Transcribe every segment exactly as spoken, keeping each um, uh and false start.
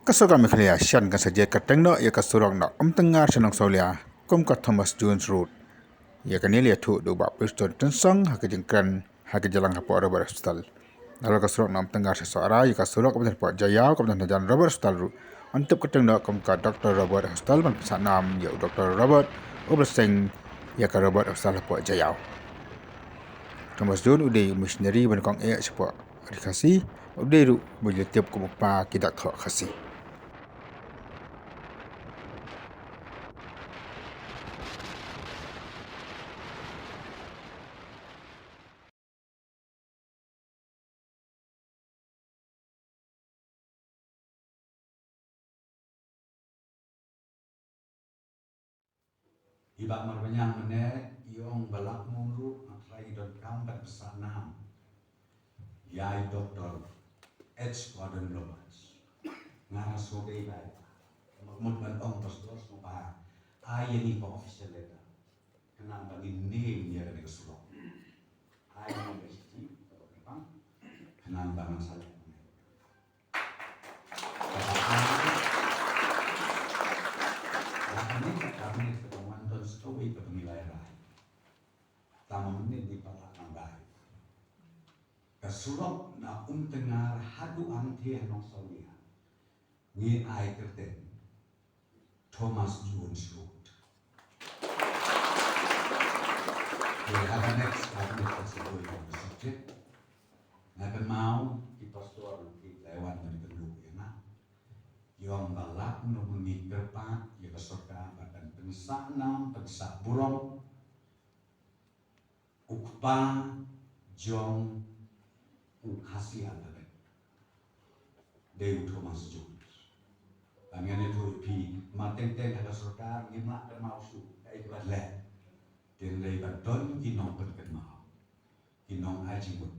Ka sorkar Meghalaya shen kan sa jia kyrteng noh ïa ka surok na Umtyngar sha Nongsawlia kum ka Thomas Jones Road. Ïa kane la ïathuh da u Bah Prestone Tynsong ha ka jingkren ha ka jingïalang hapoh Robert Hospital. Nalor ka surok na Umtyngar sha Sohra, ïa ka surok kaba don hapoh Jaïaw kaba don hajan Robert Hospital ruh yn tip kyrteng noh kum ka Doctor Robert Hospital ban pynsah nam ïa u Doctor Robert uba la seng ïa ka Robert Hospital hapoh Jaïaw. Thomas Jones u dei u missionary ba nyngkong eh shapoh Ri Khasi, u dei ruh ba la tip kum u kpa ki dak thoh Khasi. I Bah Marbaniang mynne i ong ba lak mut ruh nga trai i donkam ban pynsah nam ïa i Doctor H Gordon Roberts. Nga nga shu dei bai. Mut ban ong pastor sngewbha ai ïa ngi ka official letter. Khnang ba ngin nym ïa kane ka surok. Ai ïa ngi ka shithi kaba kyrpang. Khnang ba ngan sa leh. Kaba ar, la kane ka cabinet kaba wan don sa kawei kaba ngi la rai. Tang mynne ngi pat la nang rai. Ka surok na Umtyngar haduh hangtei ha Nongsawlia ngi ai kyrteng Thomas Jones Road. Te ha ka next cabinet ka sa kawei ka subject. Nga kynmaw ki pastor ki la wan ban kynduh ïa nga. Ki ong ba lak kumno ngi kyrpad ïa ka sorkar ba kan pynsah nam pynsah burom u kpa jong u Khasi alphabet. Dei u Thomas Jones. Ba ngan ïathuh ïa phi, mar teng teng ha ka sorkar ngim lah kynmaw shuh kaei kaba leh. Hynrei ba don ki nongpynkynmaw, ki nong-ai jingmut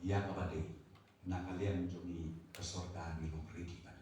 ïa kaba dei, na ka liang jong ngi ka sorkar ngi long ready ban